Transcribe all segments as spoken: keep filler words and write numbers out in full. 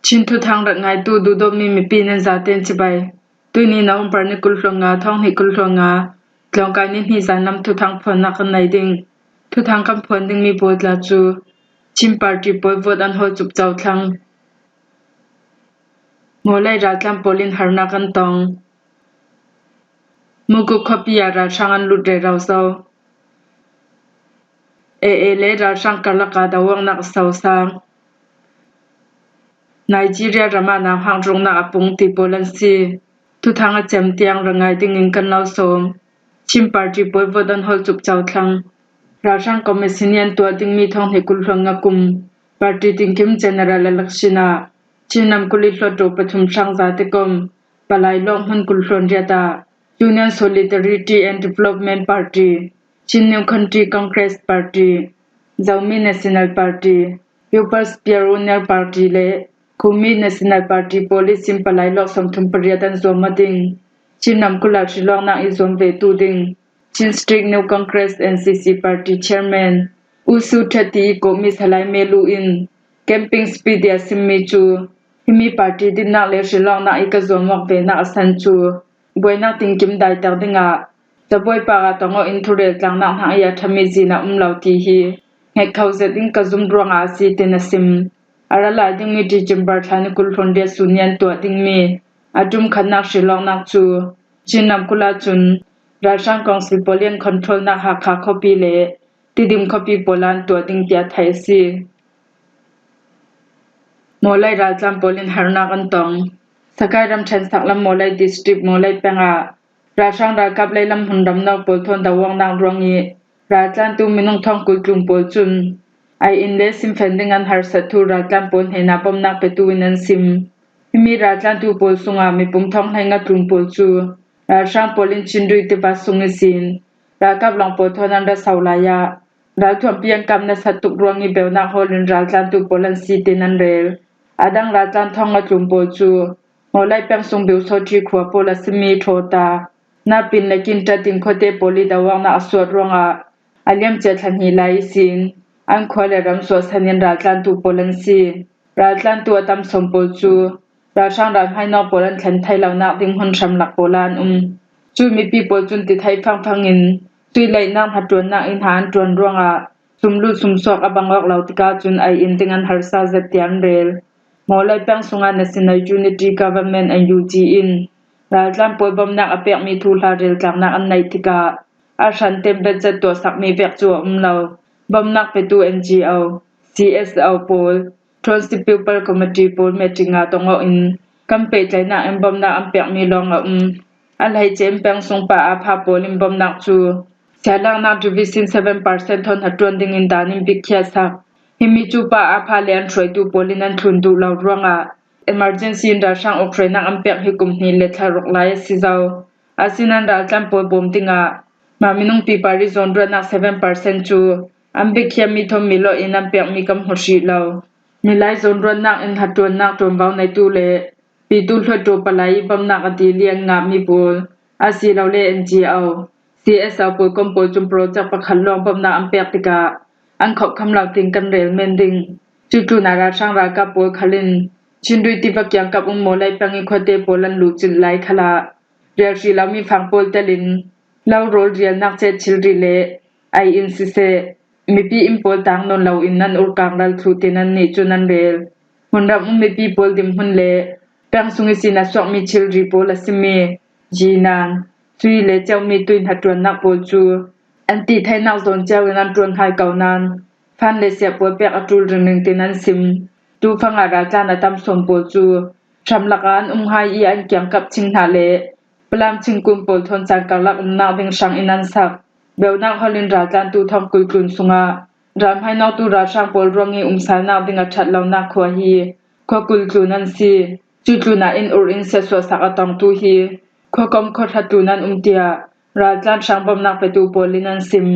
Chin thuthang rak ngaitu duhdawtmi mipi nan zaten cibai. Tuini November ni kul hluan nga, thawng hnih kul hluan nga, tlawngkai ni hnih zan lam thuthang phuannak kan nei ding. Thuthang kan phuan dingmi pawl tla cu Chin party pawl vote an hawl cupco thlang. Mawlai raltlan pawl in harnak kan tong. Mukuk khuapi ah ralhrang an lut rero zo. A A le ralhrang karlak ah doawknak a so sang. Nigeria ram ah nauhak ruknak a pung ti pawl an si. Thuthang a cem tiang rak ngai dingin kan lo sawm. Chin party pawl vote an hawl cupco thlang. Ralhrang commission i an tuah dingmi thawng hnih kul hluan nga kum party tinkim general election ah Chin namkul i hluttaw pathum hrang zate kom palai lawng hmun kul hluan riat ah Union Solidarity and Development Party, Chin New Country Congress Party, Zomi National Party, People's Pioneer Party le Khumi National Party pawl ihsin palai lawng sawmthum pariat an zuam ding. Chin namkul ah hrilawknak i zuam vetu ding Chin State New Congress N C C Party Chairman U Su Ṭha ti i kawhmi Salai Melu in campaign speech a simmi cu, himi party dinnak le hrilawknak i ka zuam awk venak a san cu buainak tinkim daitak dingah cabuai park ah tong awk in thurel tlangnak hnak i a ṭhami zin a um lo ti hi hngek kho zet in ka zum ruangah a si, tin a sim. A ra lai dingmi December thla ni kul hluan riat sun i an tuah dingmi a ṭum khatnak hrilawknak cu Chin namkul ah cun ralhrang council pawl i an controlnak Hakha khuapi le Tidim khuapi pawl ah an tuah ding tiah theih a si. Mawlai raltlan pawl in harnak an tong. Sakai ramṭhen saklam Mawlai district Mawlai peng ah ralhrang ralkap leilam hmunram no pawl thawn doawknak ruang i raltlantu minung thawng kul tlun pawl cun ai in le simfen ding an harsat thu raltlan pawl hnenah bawmhnak petu in an sim. Himi raltlantu pawl sungah mipum thawng hleinga tlun pawl cu ralhrang pawl in Chinrui tiva sung ihsin ralkap lawng pawl thawn an ra so lai ah ralthuampi an kap nasat tuk ruang i beunak hawl in raltlantu pawl an si, tin an rel. A dang raltlan thawng nga tlun pawl cu Mawlai peng sung Biusawṭhi khua pawl a simi Ṭhawta, Napin le Kinṭat in khuate pawl i doawknak a suat ruangah a liamcia thla hnih lai ihsin an khua le ram suahsan in raltlantu pawl an si. Raltlantu a tam sawm pawl cu ralhrang ralhmainawk pawl an thlen thei lonak ding hmun hramlak pawl ah an um. Cu mipi pawl cun ti thei fangfang in cuih leihnak hnaṭuannak i hna an ṭuan ruangah sumlut sumsuak a bang awk lo tikah cun ai in ding an harsa zet tiah an rel. Mawlai peng sungah National Unity Government, N U G, in raltlan pawl bawmhnak a pekmi thuhla rel tlaknak an neih tikah a hranten budget tuahsakmi vek cu a um lo. Bawmhnak petu N G O, C S O pawl, Township People Committee pawl meeting ah tong awk in kan pehtlaihnak in bawmhnak an pekmi lawng a um. A hleice in peng sung pa aa pha pawl in bawmhnak cu sialaknak division seven percent thawn hnaṭuan dingin dan in biakhiahsak. Himi cu pa aa pha le an hruaitu pawl in an thlun duh lo ruangah emergency in ralhrang awk hruainak an pek hi kum hnih le thla ruk lai a si zo. Asinain raltlan pawl bawm dingah mah minung pipar i zawnruatnak seven percent cu an biakhiahmi thawn milawh in an pekmi kan hmu hrih lo. Milai zawnruatnak in hnaṭuannak ṭuanvo neitu le pitu hluttaw palai i bawmhnak a dil i an ngahmi pawl asilole N G O, C S O pawl kom pawl cun project pakhat lawng bawmhnak an pek tikah an khauh kham lo tiin kan rel men ding. Cutlun ah ralhrang ralkap pawl khal in Chinrui tiva kiangkap um Mawlai peng i khuate pawl an luhcilh lai khalah rial hrih lomi fang pawl telin lo rawl rialnak ceh thilri le ai in siseh, mipi inn pawl tang nawn loin an urkang ral thluh tin annih cun an rel. Hmunram um mipi pawl dinhmun le peng sung ihsin a suakmi thilri pawl a simi jinan, sui le ceuhmi tui hnaṭuannak pawl cu an tihtheinak zawn ceu in an ṭuan hai ko nain fan le siah pawl pek a ṭul ringring tin an sim. Tufang ah raltlan a tam sawm pawl cu hramlak ah an um hai i an kiangkap ching hna le Palam Chingkun pawl thawn caan karlak umnak ding hrang in an sak. Beunak holh in raltlantu thawng kul tlun sungah ralhmainawktu ralhrang pawl ruang i umsalnak ding a ṭhat lonak khua hi khua kul tlun an si. Cutlun ah inn ur in siatsuahsak a tongtu hi khua kom khua hra tlun an um tiah raltlan hrang bawmhnak petu pawl in an sim.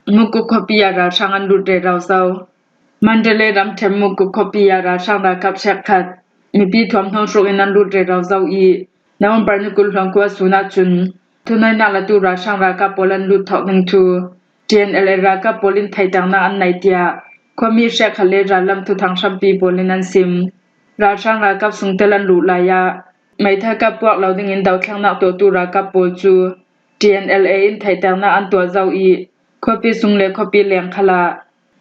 Mukuk khuapi ah ralhrang an lut rero zo. Mandalay ramṭhen Mukuk khuapi ah ralhrang ralkap hrekkhat mipi thuam hnu hruk in an lut rero zo i November ni kul hluan kua sun ahcun thuhnuainak latu ralhrang ralkap pawl an lut thawk ding thu T N L A ralkap pawl in theihternak an nei tiah Khuami hriak khat le rallam thuthang hrampi pawl in an sim. Ralhrang ralkap sung tel an luh lai ah meithal kap puak lo dingin dothlengnak tuahtu ralkap pawl cu TNLA in theihternak an tuah zo i khuapi sung le khuapi leng khal ah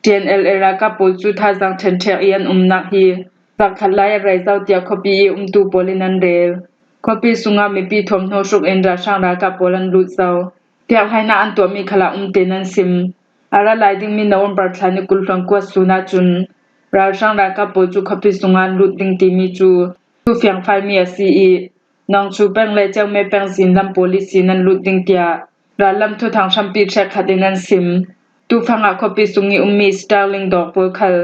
TNLA ralkap pawl cu thazaang ṭhenṭhek i an umnak hi zarhkhat lai a rei zo tiah khuapi i umtu pawl in an rel. Khuapi sungah mipi thuamhnaw hruk in ralhrang ralkap pawl an lut zo. Piakhlainak an tuahmi khal ah um tein an sim. A ra lai dingmi November thla ni kulhluan kua sun ahcun ralhrang ralkap pawl cu khuapi sungah an lut ding timi cu thufiangfaimi a si i, Nongchu peng le Ceume peng zinlam pawl ihsin an lut ding tiah rallam thuthang hrampi hrekkhat in an sim. Tufang ah khuapi sung i ummi Starlink dawr pawl khal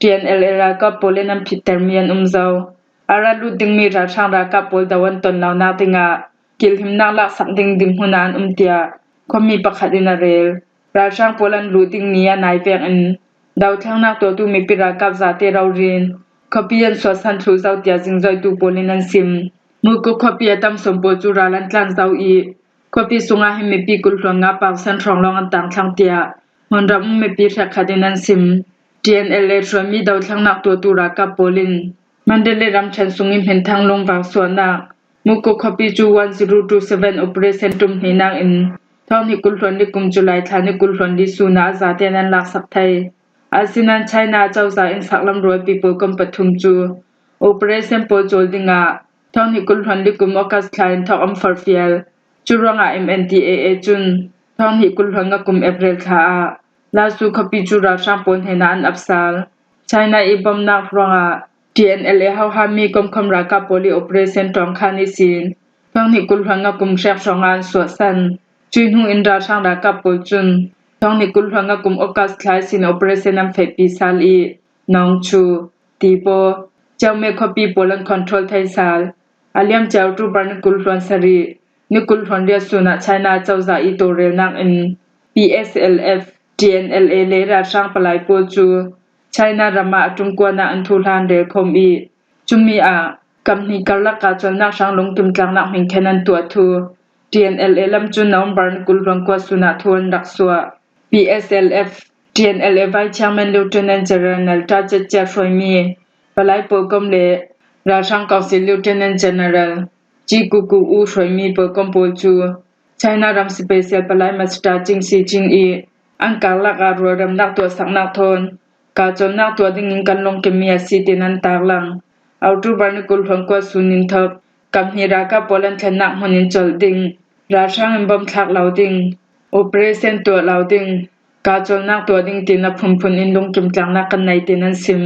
TNLA ralkap pawl in an phittermi an um zo. A ra lut dingmi ralhrang ralkap pawl do an ton lonak dingah kilhimnak laksak ding dinhmun ah an um tiah khuami pakhat in a rel. Ralhrang pawl an luh ding ni a nai vekin dothlengnak tuahtu mipi ralkap zate rori in khuapi an suahsan thluh zo tiah zingzoitu pawl in an sim. Mukuk khuapi a tam sawm pawl cu ral an tlan zo i khuapi sungah hin mipi kulhluan nga pau san hrawng lawng an tang thlang tiah hmunram um mipi hrekkhat in an sim. TNLA hruaimi dothlengnak tuahtu ralkap pawl in Mandalay ramṭhen sung i hminthang lungvar suahnak Mukuk khuapi cu one zero two seven operation ṭum hnihnak in thawng hnih kulhluan li kum July thla ni kulhluan li sun ah a zate nan laksak thei. Asinain China cozah in saklam rualpi pawl kom pathum cu operation pawl cawl dingah thawng hnih kulhluan li kum August thla in thawk an forhfial. Cu ruangah MNDAA cun thawng hnih kulhluan nga kum April thla ah Lasu khuapi cu ralhrang pawl hnenah an ap sal. China i bomnak ruangah TNLA hohami komkhom ralkap pawl i operation ṭawngkhan ihsin thawng hnih kulhluan nga kum hrek hrawngah an suahsan. Cui hnu in ralhrang ralkap pawl cun thawng hnih kulhluan nga kum August thla ihsin operation an fehpi sal i Nongchu, Tibo, Ceume khuapi pawl an control thei sal. A liamcia October ni kulhluan sarih, ni kulhluan riat sun ah China cozah i tawlrelnak in PSLF, TNLA le ralhrang palai pawl cu China ram ah a ṭumkuan ah an thuhla an relkhawm i, cumi ah kamhni karlak kaa colnak hrang lungkim tlaknak hmingkhen an tuah thu TNLA lam cun November ni kulhluan kua sun ah thu an rak suah. PSLF, TNLA Vice Chairman Lieutenant General Ṭa Cet Cia hruaimi palai pawlkom le ralhrang council Lieutenant General Ci Kuku U hruaimi pawlkom pawl cu China ram special palai Master Cing Si Cing i an karlak ah rualremnak tuahsaknak thawn kaa colnak tuah dingin kan lungkimmi a si, tiin an tarlang. October ni kulhluan kua sun in thawk kamhni ralkap pawl an thlennak hmun in colh ding, ralhrang in bom thlak lo ding, operation tuah lo ding, kaa colnak tuah ding tiin a phunphun in lungkim tlaknak kan nei, tiin an sim.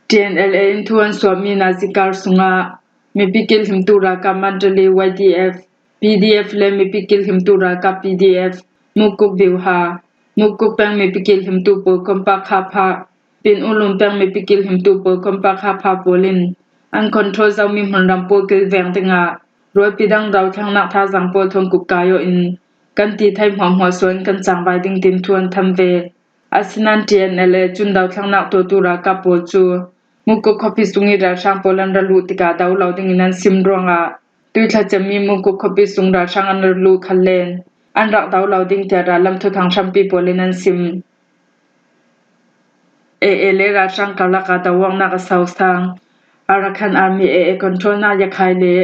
TNLA in thu an suahmi nazi kar sungah mipi kilhimtu ralkap Mandalay YDF, PDF le mipi kilhimtu ralkap PDF, Mukuk Biuha, Mukuk peng mipi kilhimtu pawlkom Pakha Pha, Pin Ulum peng mipi kilhimtu pawlkom Pakha Pha pawl in an control zomi hmunram pawl kilveng dingah rualpi dang dothlengnak thazaang pawl thawn kuk kai aw in kan ti thei hmuahhmuah sual in kan cangvai ding, tiin thu an tham ve. Asinain TNLA cun dothlengnak tuahtu ralkap pawl cu Mukuk khuapi sung i ralhrang pawl an ra luh tikah do lo dingin an sim ruangah tuithlacemmi Mukuk khuapi sung ralhrang an ra luh khalle an rak do lo ding tiah rallam thuthang hrampi pawl in an sim. AA le ralhrang karlak ah doawknak a sosang. Arakan Army AA controlnak Yakhai le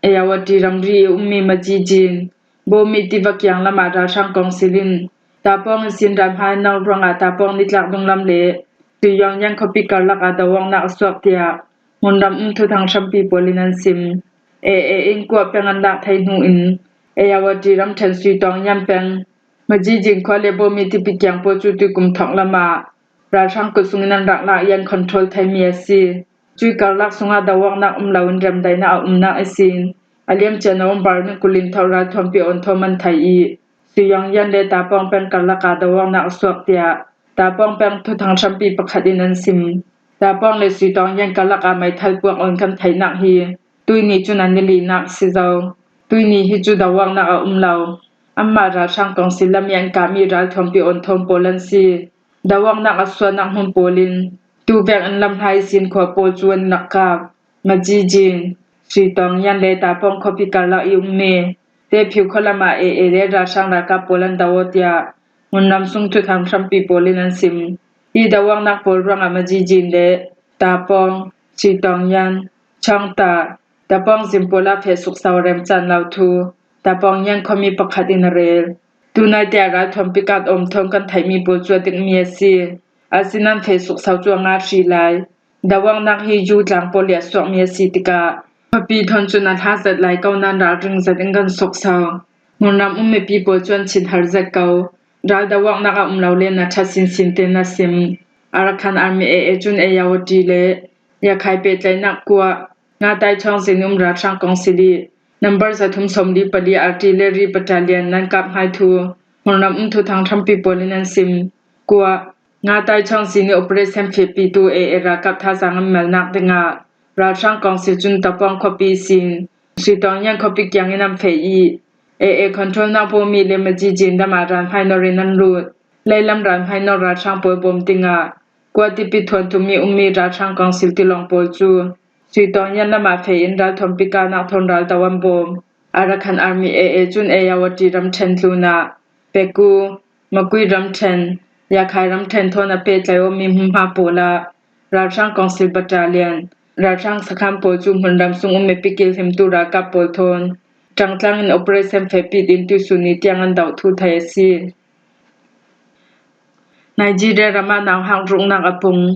Ayawati ramri i ummi Majijin, Bawmi tiva kiang lamah ralhrang kongsil in Tapawng ihsin ralhmai nor ruangah Tapawng nitlak dunglam le Suiyawng Yan khuapi karlak ah doawknak a suak tiah hmunram um thuthang hrampi pawl in an sim. AA in Kuah peng an lak thei hnu in Ayawati ramṭhen Suitawng Yan peng, Majijin khua le Bawmi tipi kiang pawl cu tuikum thawk lamah ralhrang kut sungin an rak lak i an control theimi a si. Cui karlak sungah doawknak um loin remdaihnak a umnak ihsin a liamcia November ni kul in thawk ralthuampi awn thawn an thei i, Suiyawng Yan le Tapawng peng karlak ah doawknak a suak tiah Tapawng peng thuthang hrampi pakhat in an sim. Tapawng le Suitawng Yan karlak ah meithal puak awn kan theihnak hi tuihni cun an i lihnak a si zo. Tuihni hi cu doawknak a um lo. Anmah ralhrang kongsil lam i an kahmi ralthuampi awn thawn pawl an si. Doawknak a suahnak hmun pawl in tuvek in lamhlai ihsin khua pawl cu an rak kap. Majijin, Suitawng Yan le Tapawng khuapi karlak i ummi Tephiu khualam ah AA le ralhrang ralkap pawl an do aw tiah hmunram sung thuthang hrampi pawl in an sim. Hi dawangnak pawl ruangah Majijin le Tapawng, Sitawngyan, Chawngta, Tapawng zin pawl ah feh suksa remcan lo thu Tapawngyan khuami pakhat in a rel. Tunaite ah ralthuam pikat om thawn kan theihmi pawl cu a dikmi a si. Asinan feh suksa cu a ngat hrih lai. Dawangnak hi Ju tlang pawl i a suakmi a si tikah khuapi thawn cun a hla zat lai ko nain ralring zat in kan suksa. Hmunram um mipi pawl cu an chit har zet ko. Ral dawangnak a um lo le na ṭha sinsin tein a sim. Arakan Army A A cun Ayawati le Yakhai pehtlaihnak kuah Ngatai Chawngzin um ralhrang kongsil i number zathum sawmli pali artillery battalion nan kap hmai thu hmunram um thuthang ṭhampi pawl in an sim. Kuah Ngatai Chawngzin i operation fehpitu A A ralkap thazaang an melnak dingah ralhrang kongsil cun Tapawng khuapi sin Sitawngyan khuapi kiangin an feh i A A controlnak Pawmi le Majijin lam ah ralhmai nor in an lut. Leilam ralhmai nor ralhrang pawl bawm dingah kuah tipi thuantumi ummi ralhrang kongsil tilawng pawl cu Sitawngyan lam ah feh in ralthuam pikat nak thawn ral do an bawm. Arakan Army A A cun Ayawati ramṭhen tlunah Peku, Makui ramṭhen, Yakhai ramṭhen thawn a pehtlaih awmi hmunhma pawl ah ralhrang kongsil battalion, ralhrang sakhan pawl cu hmunram sung um mipi kilhimtu ralkap pawl thawn ṭangtlang in operation fehpi in tuihsun ni tiang an doh thu theih a si. Nigeria ram ah nauhak ruknak a pung.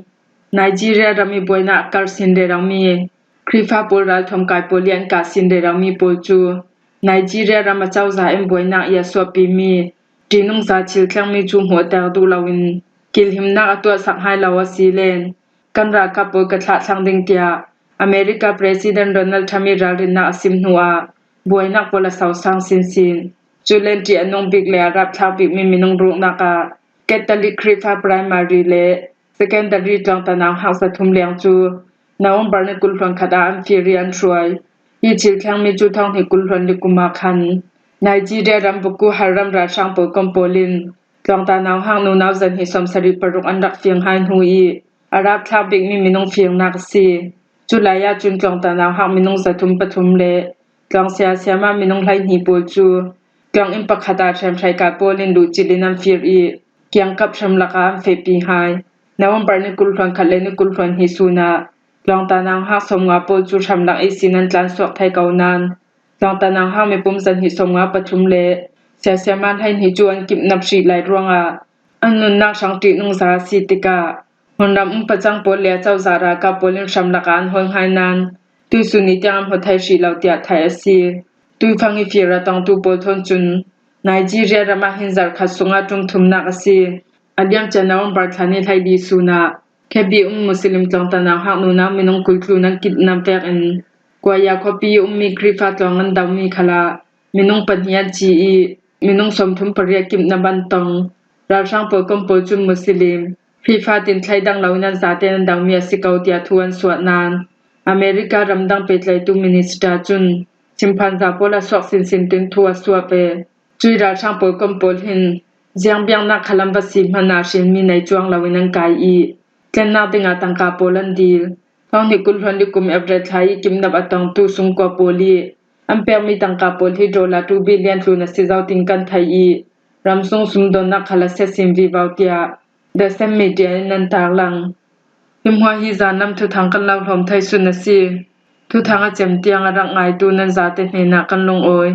Nigeria ram i buainak a kar sin rero mi Khrihfa pawl ralthuam kai pawl i an kah sin rero mi pawl cu Nigeria ram a cozah in buainak i a suahpimi ṭihnungza thil thlengmi cu hmuh a ter duh loin kilhimnak a tuahsak hai lo a si len kan ralkap pawl ka thlahthlang ding tiah America President Donald Trump i ralrinnak a sim hnuah buainak pawl a sosang sinsin. Cu lenṭi a nung bik le a rapthlak bikmi minung ruknak ah Catholic Khrihfa Primary le Secondary tlawngta nauhak zathum leng cu November ni kul hluan khat ah an fir i an hruai. Hi thil thlengmi cu thonghnih kul hluan li kum ah khan Nigeria ram buku Haram ralhrang pawl kom pawl in tlawngta nauhak nunau zahnih sawmsarih paruk an rak fiang hai hnu i a rapthlak bikmi minung fiangnak a si. Cu lai ah cun tlawngta nauhak minung zathum pathum le tlawng sia siama minung hleihnih pawl cu tlawng inn pakhat ah hremhraih kai pawl in luhcilh in an fir i kiangkap hram lakah an fehpi hai. November ni kul hluan khat le ni kul hluan hnih sun ah tlawngta nauhak sawmnga pawl cu hram lak ihsin an tlansuak thei ko nain tlawngta nauhak mipum zahnih sawmnga pathum le sia siama hleihnih cu an kipnap hrih lai ruangah an nunnak hrang ṭihnungza a si tikah hmunram um pacang pawl le a cozah ralkap pawl in hram lakah an hawl hai nain tuihsun ni tiang an hmu thei hrih lo tiah theih a si. Tuifang i fir a tongtu pawl thawn cun Nigeria ram ah hin zarh khat sungah ṭum thumnak a si. A liamcia November thla ni hleili sun ah Kebbi um Muslim tlawngta nauhak nunau minung kul tlun an kidnap vekin Kuaya khuapi i ummi Khrihfa tlawng an domi khalah minung pahnih an ci i minung sawmthum pariat kidnap an tong. Ralhrang pawl kom pawl cun Muslim Khrihfa tin thleidang loin an zate an domi a si ko tiah thu an suah nain America ramdang pehtlaihtu minister cun chimphan za pawl a suak sinsin tin thu a suah ve. Cui ralhrang pawl kom pawl hin ziangbiaknak khalam va si hmanh ah hrilmi nei cuang loin an kai i tlennak dingah tangka pawl an dil. Thonghnih kul hluan li kum April thla i kidnap a tongtu sungkua pawl i an pekmi tangka pawl hi dollar two billion tlun a si zo tin kan theih i ramsung sumdawnnak khal a siasin vivo tiah The Sun Media in an tarlang. Hi hmuah hi zan lam thuthang kan lo hlawm thei sun a si. Thuthang a cem tiang a rak ngaitu nan zate hnenah kan lungawi.